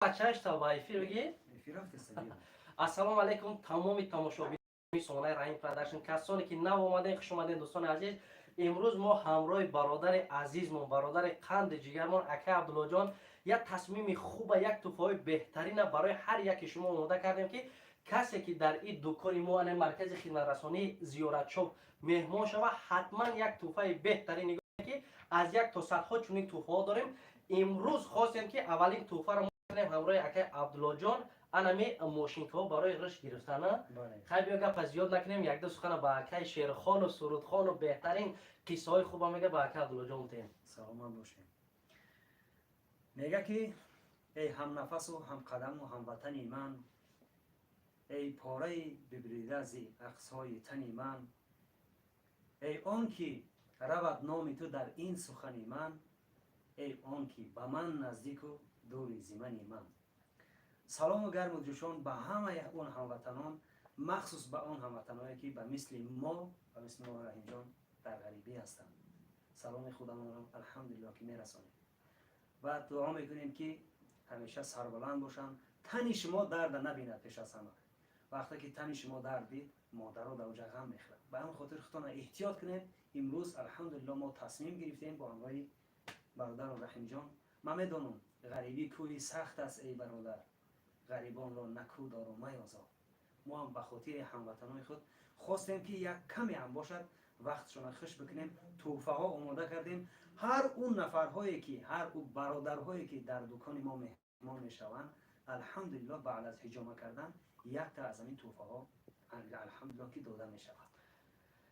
Бачаашта ба эфир бигӣ. Ассалому алайкум, тамоми тамошобинони сомонаи Раҳим Продакшн, касоне ки нав омадем, хуш омадем, дӯстони азиз. Имрӯз мо ҳамроҳи бародари азизмон, бародари қанди ҷигармон, акай Абдуллоҷон, як тасмими хуба, як тӯҳфаҳои беҳтарина барои ҳар яке шумо омода кардем, ки касе ки дар ин дукони мо, ана маркази хидматрасонии Зиёратшоп, меҳмон шава, ҳатман як тӯҳфаи беҳтарин, ки аз як то садҳо чунин тӯҳфаҳо дорем. Имрӯз хостем, ки аввалин тӯҳфаро мо ҳамроҳи акай Абдуллоҷон, анами мошинкаҳо барои ришт гирифтана. Хай, биё, гапа зиёд накунем, якду сухана ба акай шерхону сурудхону беҳтарин қиссаҳои хуба мега, ба акай Абдуллоҷон бутем. Саломат бошем. Мега ки: эй ҳамнафасу ҳамқадаму ҳамватани ман, эй пораи бибрида зи ақсои тани ман, эй он ки равад номи ту дар ин сухани ман, эй он ки ба ман наздику дури зимани ман. Салому гарму ҷӯшон ба ҳамаи он ҳамватанон, махсус ба он ҳамватаное, ки ба мисли мо, Раҳимҷон, дар ғарибӣ ҳастанд. Саломи худамонро, алҳамдулилло, ки мерасонем ва дуо мекунем, ки ҳамеша сарбаланд бошанд, тани шумо дарда набинад. Пеш аз ҳама, вақте ки тани шумо дард дид, модаро дар оҷа ғам мехӯрад. Ба ҳамин хотир худтона эҳтиёт кунед. Имрӯз, алҳамдулилло, мо тасмим гирифтем бо ҳамроҳи бародару Раҳимҷон. Ман медонам, ғарибӣ кӯҳи сахт аст. Эй бародар, ғарибонро накӯ дору маёзор. Мо ҳам ба хотири ҳамватанони худ хостем, ки як каме ҳам бошад, вақтшона хуш бикунем. Тӯҳфаҳо омода кардем. Ҳар он нафарҳое ки, ҳар ӯ бародарҳое ки дар дукони мо меҳмон мешаванд, алҳамдулилло, баъд аз ҳиҷома кардан якта аз ҳамин тӯҳфаҳо, алҳамдулилло, ки дода мешавад.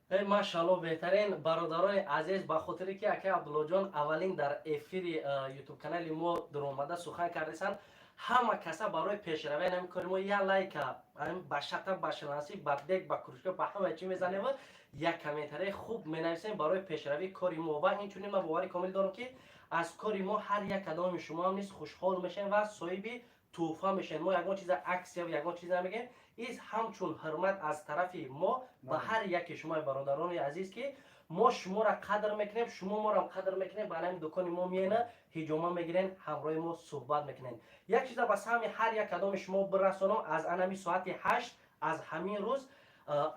Эй, машалло, беҳтарин. Бародарони азиз, ба хотире ки акай Абдуллоҷон аввалин дар эфири Ютуб канали мо дуромада сухан кардесанд, ҳама каса барои пешравии ҳамин кори мо як лайка ба шата, ба шиланси, ба дег, ба кружка, ба ҳама чӣ мезанем, як комментарияи хуб менависем барои пешравии кори мо. Ва инчунин ман боварӣ комил дорам, ки аз кори мо ҳар як кадоми шумо ҳам низ хушҳол мешавем ва соҳиби тӯҳфа мешавем. Мо ягон чиза аксия, ягон чиз намегем, из ҳамчун ҳурмат аз тарафи мо ба ҳар яке шумо, бародарони азиз, ки мо шуморо қадр мекунем, шумо моро қадр мекунем, ба ҳамин дукони мо меена, ҳиҷома мегирен, ҳамроҳи мо суҳбат мекунем. Як чиза ба саҳми ҳар як кадоми шумо бирасонам: аз анами соати 8, аз ҳамин рӯз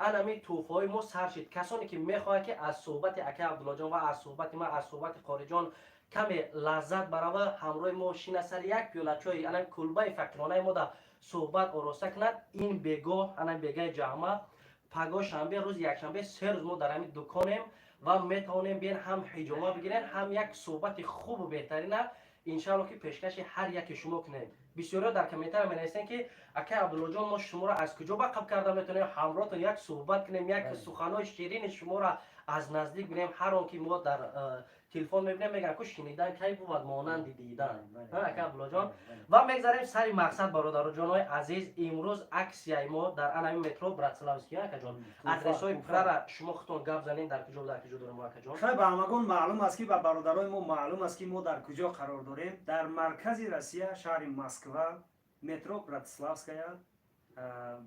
анами тӯҳфаҳои мо сар шид. Касоне ки мехоҳанд, ки аз суҳбати акай Абдуллоҷон ва аз суҳбати ман, аз суҳбати Қориҷон каме лаззат барава, ҳамроҳи мо шина, сари як пиёла чой, анами кулбаи фақиронаи мо да суҳбат ороста кунад, ин бегоҳ, анами бегаи ҷамъа, пагоҳ шанбе, рӯзи якшанбе, 3 рӯз мо дар ҳамин дуконем ва метавонем биен, ҳам ҳиҷома бигирен, ҳам як суҳбати хубу беҳтарина, иншаалло, ки пешкаши ҳар яке шумо кунем. Бисёриҳо дар комментария менависем, ки акай Абдуллоҷон, мо шуморо аз куҷо ба қаб карда метавонем, ҳамроҳтон як суҳбат кунем, як суханҳои ширини шуморо аз наздик бинем? Ҳар он ки мо дар телефон мебинем, мегӯям, ку шинидан кай бувад монанди дидан, ака Абдуллоҷон? Ва мегзарем сари мақсад. Бародароҷонои азиз, имрӯз аксияи мо дар анами метро Братславский, акаҷон, адресҳои пуррара шумо худтон гап занед, дар куҷо дорем мо, акаҷон? Хай, ба ҳамагон маълум аст, ки ба бародарои мо маълум аст, ки мо дар куҷо қарор дорем: дар маркази Россия, шаҳри Москва, метро Братиславская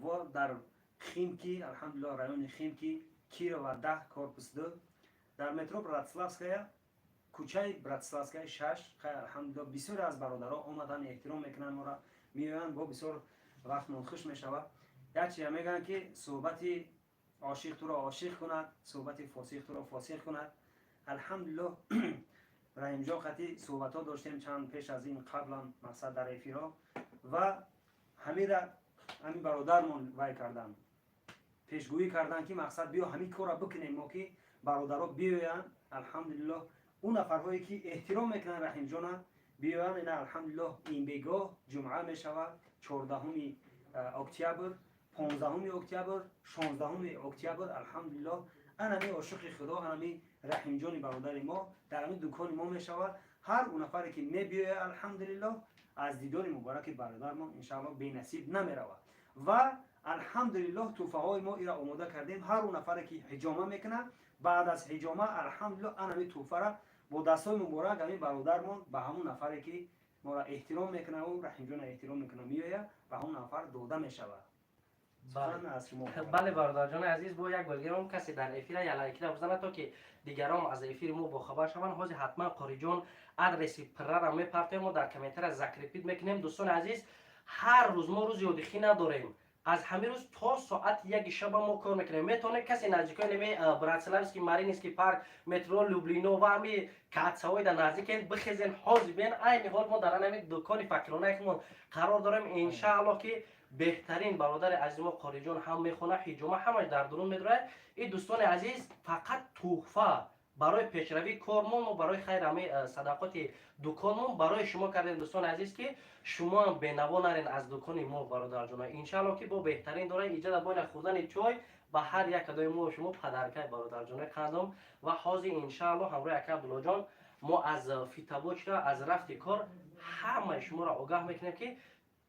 ва дар Химки, алҳамдулилло, райони Химки, Кирова 10, корпус 2, дар метро Братиславская, кӯчаи Братиславская 6. Хай, алҳамдулилло, бисёре аз бародаро омадан, эҳтиром мекунанд моро, меоянд, бо бисёр вақтмон хуш мешавад. Як чиза мегӯянд, ки суҳбати ошиқ туро ошиқ кунад, суҳбати фосиқ туро фосиқ кунад. Алҳамдулилло, Раҳимҷон қати суҳбатҳо доштем чанд пеш аз ин, қаблан, мақсад, дар эфирҳо, ва ҳамира ҳамин бародармон вай карданд, пешгӯӣ карданд, ки мақсад, биё, ҳамин корро бикунем мо, ки бародаро биёянд. Алҳамдулилло, он нафарҳое ки эҳтиром мекунанд Раҳимҷона, биёянд. Ина, алҳамдулилло, ин бегоҳ ҷумъа мешавад, 14-уми октябр, 15-уми октябр, 16-уми октябр, алҳамдулилло, анами ошиқи Худо, анами Раҳимҷони бародари мо дар ҳамин дукони мо мешавад. Ҳар он нафаре ки мебиёяд, алҳамдулилло, аз дидори мубораки бародармон, иншаалло, бенасиб намеравад. Ва алҳамдулиллоҳ, тӯҳфаҳои мо ира омода кардем. Ҳар он нафаре ки ҳиҷома мекунад, баъд аз ҳиҷома, алҳамдулилло, анами тӯҳфара бо дастҳои муборак ҳамин бародармон ба ҳамон нафаре ки моро эҳтиром мекунад, ӯ Раҳимҷона эҳтиром мекунад, меояд, ба ҳамон нафар дода мешавад. Сухан аз шумо. Бале, бародарҷони азиз, бо як бор касе дар эфира я лайкира бизанад, то ки дигарон аз эфири мо бохабар шаванд. Ҳозир ҳатман Қориҷон адреси пуррара мепартоем, мо дар комментария закрепить мекунем. Дӯстони азиз, ҳар рӯз мо рӯзи отдых и надорем, аз ҳамин рӯз то соати 1 шаба мо кор мекунем. Метавонед, касе наздикои неми Братславский, Мариинский парк, метро Люблино ва ҳами катсаҳои дар наздикен, бихезен, ҳозир биен. Айни ҳол мо дар ҳами дукони факиронаи қарор дорем. Иншааллоҳ, ки беҳтарин бародари азизи мо Қориҷон ҳам мехона, ҳиҷома, ҳамаш дар дурун медорад. И дӯстони азиз, фақат туҳфа барои пешравии кормон, мо барои хайр ҳами садақоти дуконмон барои шумо кардем, дӯстони азиз, ки шумоам бенаво нарен аз дукони мо. Бародарҷоно, иншаалло, ки бо беҳтарин дора иҷада бойна хӯрдани чой ба ҳар як адои мо шумо подарка й, бародарҷонои қандом. Ва ҳозир, иншаалло, ҳамроҳи ака Абдуллоҷон мо аз фитобочка, аз рафти кор ҳамаи шуморо огаҳ мекунем, ки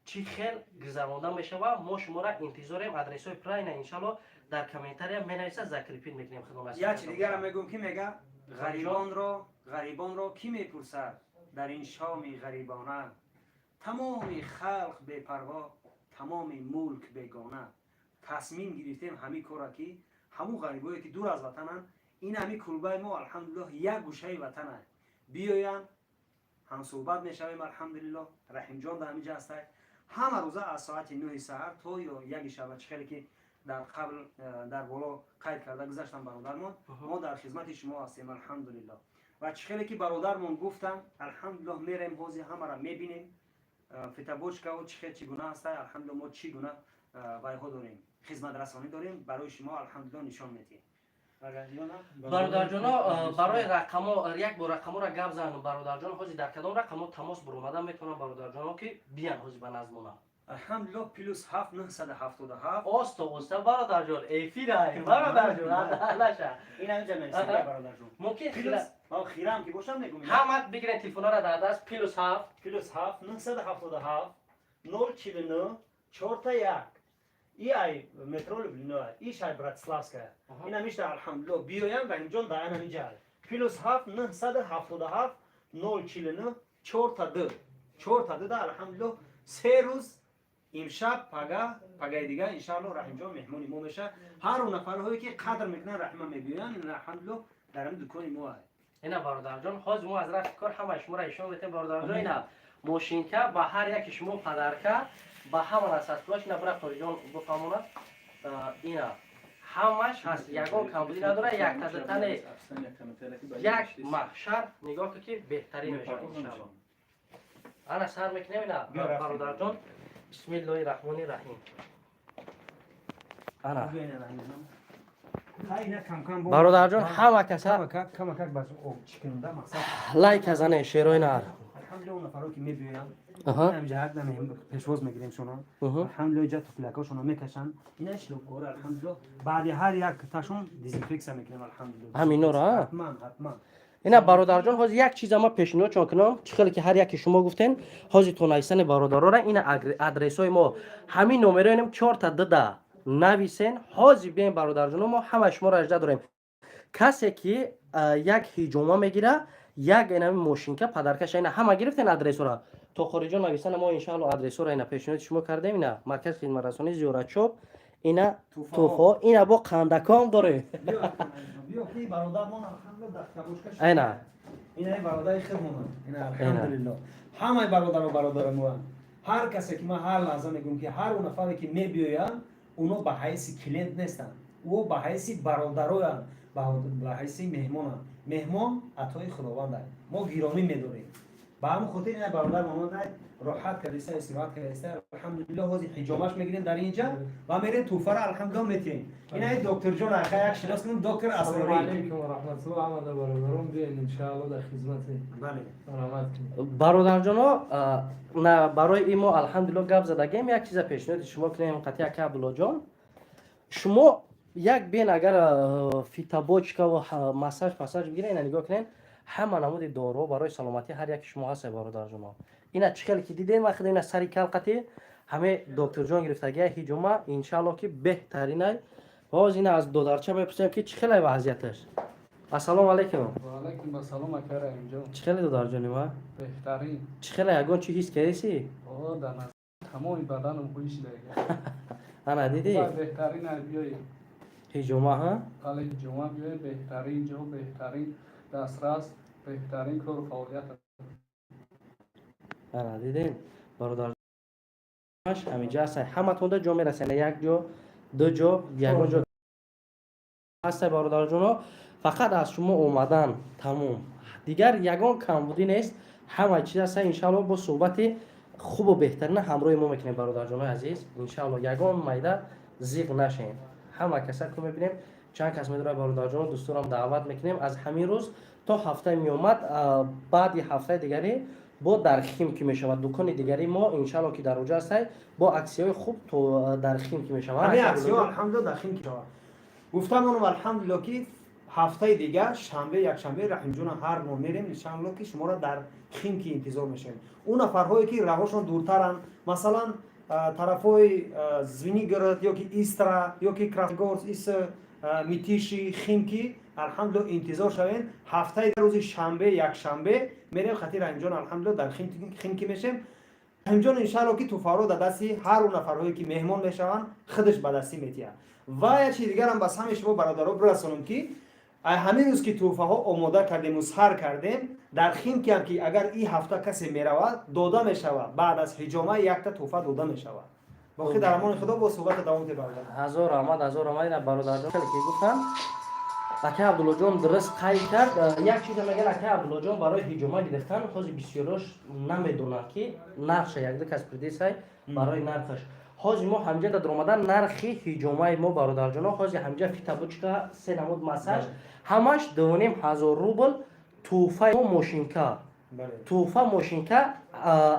чӣ хел гузаронда мешавад. Мо шуморо интизорем. Адресҳои правильно, иншалло, дар комментария менависа, закрепить мекунем. Худо насиб. Як чи дигарам мегӯм, ки мега: ғарибонро, ғарибонро кӣ мепурсад дар ин шоми ғарибона? Тамоми халқ бепарво, тамоми мулк бегона. Тасмим гирифтем ҳамин кора, ки ҳамун ғарибое, ки дур аз ватананд, ин ҳамин кулбаи мо, алҳамдулиллоҳ, як гӯшаи ватана, биёянд, ҳамсӯҳбат мешавем. Алҳамдулиллоҳ, Раҳимҷон дар ҳамин ҷа ҳастай. Ҳама рӯза аз соати 9 саҳар то ё 1 шаба, чӣ хеле ки дар қабл дар боло қайд карда гузаштам, бародармон, мо дар хизмати шумо ҳастем, алҳамдулиллоҳ. Ва чӣ хеле ки бародармон гуфтам, алҳамдулиллоҳ, мерем, ҳозир ҳамаро мебинем, фитобочкао чӣ хел, чӣ гуна ҳастай. Алҳамдулиллоҳ, мо чӣ гуна вайҳо дорем, хизматрасонӣ дорем барои шумо, алҳамдулиллоҳ, нишон медиҳем. Бародарҷоно, барои рақамо як бор рақаморо гап зан, бародарҷон. Ҳозир дар кадом рақамо тамос буромада метавонам, бародарҷоно, ки биян ҳозир ба наздмона? Алҳамдулиллоҳ, +7 977. Оста оста, бародарҷон, эфирай, бародарҷон, наша. Ин ҳаминҷа менависем, бародарҷон. Мумкин. Плюс хирам ки бошам, мегум. Ҳама бигирен телефонора дар даст. +7. +7 977 049 4 1. И ай метро Люблино, иш ай Братиславская. Ин ҳамишта, алҳамдулиллоҳ, биёян, Раҳимҷон дар ҳаминҷа. +7 977 049 4 2 4 2 да. Алҳамдулиллоҳ, 3 рӯз, имшаб, пага, пагаи дига, иншаалло, Раҳимҷон меҳмони мо меша. Ҳар он нафарҳое, ки қадр мекунанд Раҳима, мебиёянд, алҳамдулиллоҳ, дар ҳамин дукони мо ай. Ина, бародарҷон, ҳозир мо аз рафти кор ҳамаи шуморо ишон метем. Бародарҷон, ина мошинка ба ҳар яки шумо подарка, ба ҳама насастулаш. Ина бира, Қориҷон бифаҳмонад. Ина ҳамаш ҳаст, ягон камбудӣ надора, яктадатане як маҳшар. Нигоҳ ки беҳтарин мешавад, иншаалло. Ана сар мекунем, ина, бародарҷон, бисмиллоҳи раҳмони раҳим. Ана, бародарҷон, ҳама каса лайка зане, шерои нар. Алҳамдулиллоҳ, нафаро, ки мебиёянд, ҳамҷа ҳак пешвоз мегирем шуно. Алҳамдулиллоҳ, иҷа туфлякошонро мекашанд, ина шлёпкора. Алҳамдулиллоҳ, баъди ҳар як ташон дезинфексия мекунем, алҳамдулиллоҳ. Ҳаминора? Ҳатман, ҳатман. Ина, бародарҷон, ҳозир як чиза ма пешниҳодшон кунам. Чӣ хеле ки ҳар яке шумо гуфтен, ҳозир то нависани бародарора, ина адресҳои мо, ҳамин номероинем, чорта дуда нависен, ҳозир биен, бародарҷоно. Мо ҳамаи шуморо ажда дорем. Касе ки як ҳиҷома мегира, як инами мошинка подарка ша. Ина ҳама гирифтен адресҳоро? То хориҷон нависана, мо, иншаалло, адресҳоро ина пешниҳоди шумо кардем. Ина маркази хизматрасонии Зиёратчоп, ина туҳфо, ина бо қандаком дорем. Ина. Ина бародари худмона, ина, алҳамдулиллоҳ, ҳамаи бародаро бародари мо. Ҳар касе ки ман ҳар лаҳза мегӯям, ки ҳар он нафаре, ки мебиёянд, оно ба ҳайси клиент нестанд, ӯ ба ҳайси бародароянд, ба ҳайси меҳмонанд. Меҳмон атои худованд, мо гиромӣ медорем. Ба ҳамин хотир ина бародар омада, роҳат кардиста, истироҳат кардиста. Алҳамдулиллоҳ, ҳозир ҳиҷомаш мегирем дар инҷа ва мерем, тӯҳфара, алҳамдулиллоҳ, метиҳем. Ина докторҷон, ака, як шинос кунем, доктор Асрорӣ. Алейкум ва раҳматуллоҳ, ҳамада бародарон, биёен, иншаалло, дар хизмати. Бале. Марҳамат кунед. Бародарҷоно, на барои ин мо, алҳамдулиллоҳ, гап задагем. Як чиза пешниҳоди шумо кунем қатъи ака Абдуллоҷон. Шумо як бен, агар фитобочкаву массаж пассаж бигирен, ина нигоҳ кунен, ҳама намуди доруҳо барои саломатӣ ҳар яки шумо ҳаст, бародарҷоно. Ина чӣ хеле ки дидем, вақте ина сари калқати ҳаме докторҷон гирифтагия ҳиҷома, иншаалло, ки беҳтаринай. Боз ина аз додарча мепурсем, ки чӣ хелай вазъияташ. Ассалому алайкум. Ваалайкум ассалом, ака Раҳимҷон. Чӣ хеле, додарҷони ма? Беҳтарин. Чӣ хеле, ягон чӣ ҳис кардеси? О, дар Тамоми баданам ҳуй шидаги. Ана, дидӣ? Беҳтарин ай, биёи. Ҳиҷома, ҳа? Бале, ҳиҷома биёи, беҳтарин ҷо, беҳтарин дастрас, беҳтарин кору фаъолият. Ана, дидем, бародар, ҳаминҷа ҳастай, ҳаматонда ҷо мерасен. Як ҷо, ду ҷо, ягон ҷо ҳастай, бародарҷоно. Фақат аз шумо омадан тамом, дигар ягон камбудӣ нест, ҳама чиз ҳаста. Иншаалло, бо суҳбати хубу беҳтарина ҳамроҳи мо мекунем, бародарҷонои азиз. Иншаалло, ягон майда зиқ нашем. Ҳама каса ку мебинем, чанд кас медорад. Бародарҷоно, дӯсторам даъват мекунем. Аз ҳамин рӯз то ҳафтаи меомад, баъди ҳафтаи дигаре бо дар Химки мешавад дукони дигари мо, иншаалло, ки дар оҷа ҳастай, бо аксияҳои хуб то дар Химки мешавад. Ҳамин аксияҳо, алҳамдулилла, дар Химки мешавад. Гуфтамонам, алҳамдулилло, ки ҳафтаи дигар, шанбе, якшанбе, Раҳимҷона, ҳар мо мерем, иншаалло, ки шуморо дар Химки интизор мешавем. Он нафарҳое, ки раҳошон дуртаранд, масалан, тарафҳои Звенигород ё ки Истра ё ки Красногорск, ис Мытищи, Химки, алҳамдулилло, интизор шавем. Ҳафтаи рӯзи шанбе, якшанбе мерем хати Раҳимҷон, алҳамдулилло, дар Химки мешем. Раҳимҷон, иншаалло, ки тӯҳфаҳоро дар дасти ҳар он нафарҳое, ки меҳмон мешаванд, худаш ба дастӣ метиҳад. Ва як чизи дигарам ба самъи шумо, бародаро, бирасонам, ки ҳамин рӯз, ки тӯҳфаҳо омода кардему сар кардем, дар Химкиам, ки агар ин ҳафта касе меравад, дода мешавад. Баъд аз ҳиҷома якта тӯҳфа дода мешавад. Боқӣ дар амони Худо, бо суҳбата давом те, бародар. Ҳазор раҳмат, ҳазор раҳмат. Ина, бародарҷон, хеле ки гуфтам, акай Абдуллоҷон дуруст қайд кард. Як чиза мегӯян, акай Абдуллоҷон, барои ҳиҷома гирифтан ҳозир бисёрош намедонанд, ки нархша якду кас придисай барои нархаш. Ҳозир мо ҳамҷа дар омадан нархи ҳиҷомаи мо, бародарҷоно, ҳозир ҳамҷа фитобочка, се намуд массаж, ҳамаш 2500 рубл. Тӯҳфаи мо мошинка, тӯҳфа мошинка.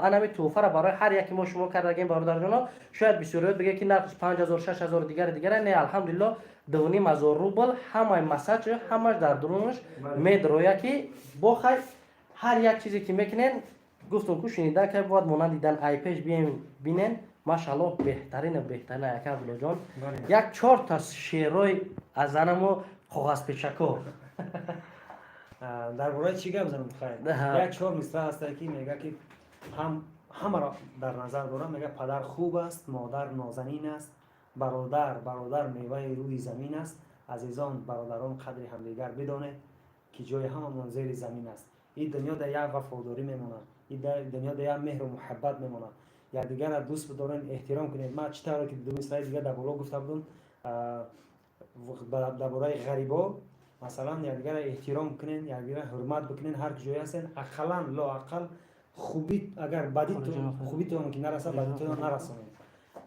Анами тӯҳфаро барои ҳар яке мо шумо кардагем, бародарҷоно. Шояд бисёриёт бигӯяд, ки нархш 5000, 6000, дигари дигара. Не, алҳамдулилло, 2500 рубл ҳамаи массаж, ҳамаш дар дурунаш медроя, ки бо хай ҳар як чизе, ки мекунен, гуфтум ку, шунидан ка бояд монанд дидан. Ай пеш бием, бинен, машаалло, беҳтарина, беҳтарина. Яка Абдуллоҷон, як чорта шеърой аз анамо коғазпечако. Дар бораи чӣ гап занам? Хайр, як чор мисра ҳаста, ки мега, ки ҳамаро дар назар дорам. Мега: падар хуб аст, модар нозанин аст, бародар, бародар меваи рӯи замин аст. Азизон бародарон, қадри ҳамдигар бидонед, ки ҷои ҳамамон зери замин аст. Ин дунё да як вафодорӣ мемонад, ин дунё да як меҳру муҳаббат мемонад. Якдигарро дӯст бидорем, эҳтиром кунед. Ман чӣ тавре ки ду мисраи дигар дар боло гуфта будам дар бораи ғарибо, масалан, якдигарро эҳтиром кунед, якдигарро ҳурмат бикунед, ҳар куҷое ҳастен, ақаллан, лоақал хубӣ, агар хубитон ки нарасад, бадитон нарасонед.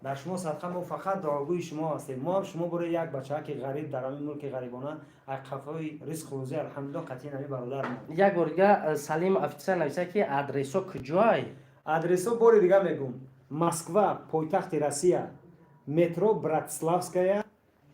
Дар шумо садқа, мо фақат дуогӯи шумо ҳастем. Мо ҳам шумо бораи як бачааки ғариб дар ҳамин мулки ғарибона, қафои ризқу рӯзӣ, алҳамдулилло, қатъи наби бародар. Як бор дига, Салим официал нависа, ки адресо куҷоай? Адресо бори дига мегум: Москва, пойтахти Россия, метро Братславская,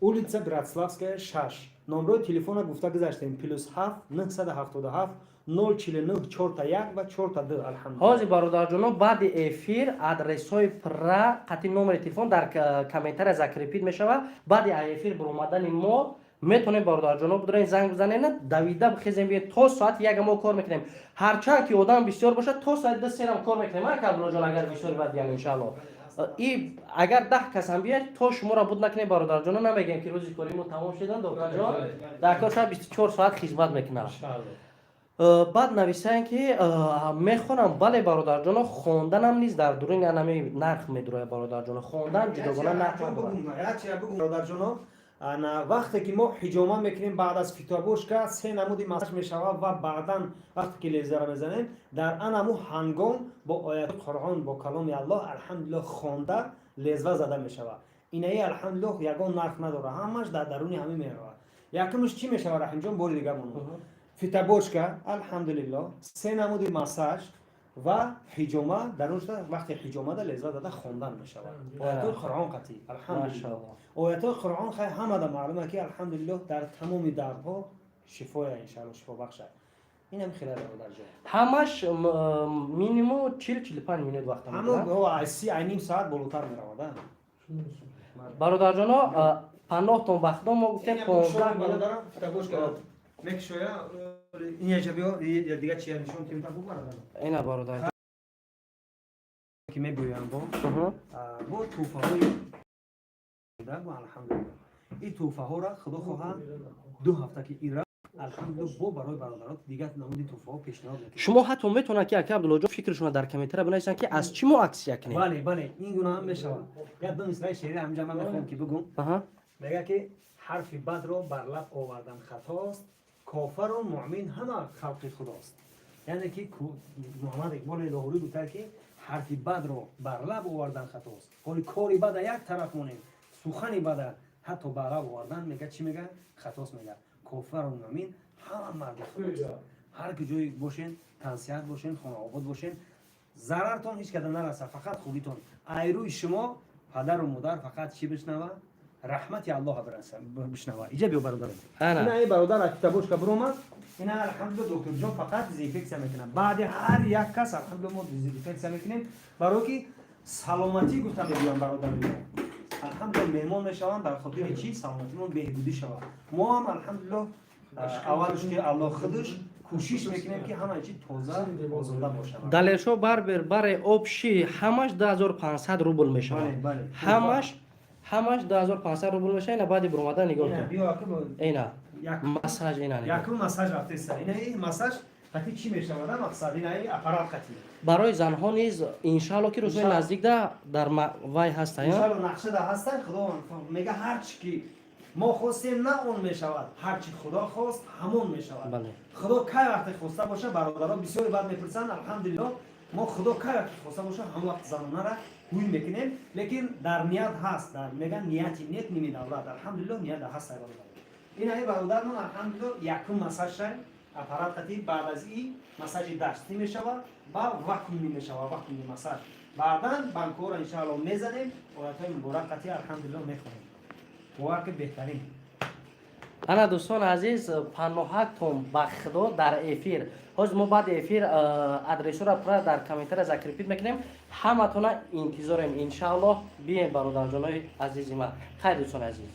улица Братславская, 6. Номрои телефона гуфта гузаштем: +7 977 049 4 1 ва 4 2. Алҳамдулилло. Ҳозир, бародарҷоно, баъди эфир адресҳои пурра қатъи номери телефон дар комментария закрепить мешавад. Баъди эфир баромадани мо метавонем, бародарҷоно, бидорен, занг бизанен, давида бихезем, биед. То соати 1 мо кор мекунем. Ҳарчанд ки одам бисёр бошад, то соати 2, 3-рам кор мекунем, ака Абдуллоҷон, агар бисёри баъд диям, иншаалло. И агар 10 касам биёяд, то шуморо буд накунем, бародарҷоно, намегӯем, ки рӯзи кори мо тамом шудан. Докторҷон дар кор шояд 24 соат хизмат мекунад. Баъд нависанд, ки мехонам. Бале, бародарҷоно, хонданам низ дар дуруни анами нарх медурояд. Бародарҷоно, хондан ҷудогона нарх надорад. Бародарҷоно, вақте ки мо ҳиҷома мекунем, баъд аз фитобочка се намуди массаж мешавад ва баъдан вақте ки лезвияро мезанем, дар анаму ҳангом бо ояти Қуръон, бо каломи Аллоҳ, алҳамдулилло, хонда лезва зада мешавад. Инаи, алҳамдулилло, ягон нарх надорад, ҳамаш дар даруни ҳамин меравад. Якумш чӣ мешавад, Раҳимҷон, бори дига моно? Фитобочка, алҳамдулилло, се намуди массаж ва ҳиҷома. Дар он вақте ҳиҷомада лезва зада хондан мешавад оятҳои Қуръон қатъӣ, алҳамдулилло. Оятҳои Қуръон хай ҳамада маълума, ки, алҳамдулилло, дар тамоми дардҳо шифоя, иншаалло, шифобахша. Инам хеле, бародарҷон. Ҳамаш минимум 40-45 минут вақт. Ҳамо си ай ним соат болотар меравад. Бародарҷоно, паноҳтон вақтно мо гуфтем 15 минут. Мекшоя, иняча биё, дига чия нишон тимта бу, бародар. Ина, бародар. ки мебиёянд бо тӯҳфаҳои, алҳамдулилла, ин тӯҳфаҳоро, худо хоҳад, 2 ҳафта ки ира, алҳамдулилла, бо барои бародарот дигар намуди тӯҳфаҳо пешниҳод мекунем. Шумо ҳатто метавонад, ки ака Абдуллоҷон, фикршуно дар комментария бинависанд, ки аз чӣ мо акция кунем. Бале, ин гуна ҳам мешавад. Як ду мисраи шеъри ҳамҷа ман мехоҳам, ки бигӯм. Мега, ки ҳарфи бадро бар лаб овардан хатост, кофару муъмин ҳама халқи худост. Яъне ки Муҳаммад Иқболи Лоҳурӣ гуфта, ки ҳарфи бадро бар лаб овардан хатост. Ҳоли кори бада як тараф монем, сухани бада ҳатто бар лаб овардан, мега, чӣ мега? Хатост. Мега, кофару муъмин ҳама марди худост. Ҳар ки ҷое бошен, тансиҳат бошен, хонаобод бошен, зарартон ҳеҷ када нараса, фақат хубитон. Айрӯи шумо падару модар фақат чӣ бишнава? Раҳмати Аллоҳ бишнава. Иҷа биё, бародарам. Ина ай бародар китобошка биромад. Ина, алҳамдулилла, докторҷон фақат дезинфексия мекунад баъди ҳар як кас. Алҳамдулилла, мо дезинфексия мекунем, барое ки саломатӣ гуфта мегӯям. Бародари, алҳамдулилла, меҳмон мешаванд, дар хотири чӣ? Саломатимон беҳбудӣ шавад. Мо ҳам, алҳамдулилло, аввалш ки Аллоҳ худаш, кӯшиш мекунем, ки ҳама чи тоза, озода бошад. Далершо барбер баре общий ҳамаш 2500 рубл мешавад. Ҳамаш, ҳамаш 2500 рубл мешавад. Ина баъди буромадан нигоҳ кун, ина массаж, ина. Якум массаж рафтеса. Ина массаж қати чӣ мешавад? Мақсад, ина аппарат қати. Барои занҳо низ, иншаалло, ки рӯзҳои наздикда дар вай ҳаста. Иншаалло, нақшада ҳаста. Худо мега, ҳар чи ки мо хостем, на он мешавад, ҳар чи Худо хост, ҳамон мешавад. Худо кай вақте хоста боша. Бародаро бисёре баъд мепурсанд. Алҳамдулилло, мо Худо кай вақте хоста боша, ҳамон вақт занонара ҳуй мекунем, лекин дар ният ҳаст. Дар меган, нияти нек ними давлат. Алҳамдулилло, ният ҳаст. Бародар, ин ай бародармон, алҳамдулилло, якум массаж шай аппарат қати. Баъд аз и массажи даштӣ мешавад ба вакуумӣ мешавад, вакуумӣ массаж. Баъдан банкҳоро, иншаалло, мезанем, оятҳои муборак қати, алҳамдулилло, мехонем. Бовар ки, беҳтарин. Ана, дӯстони азиз, паноҳактон ба Худо дар эфир. Ҳозир мо баъди эфир адресҳоро пурра дар комментария закрепить мекунем. Ҳаматона интизорем, иншааллоҳ. Бием, бародарҷонои азизи ман. Хайр, дӯстони азиз.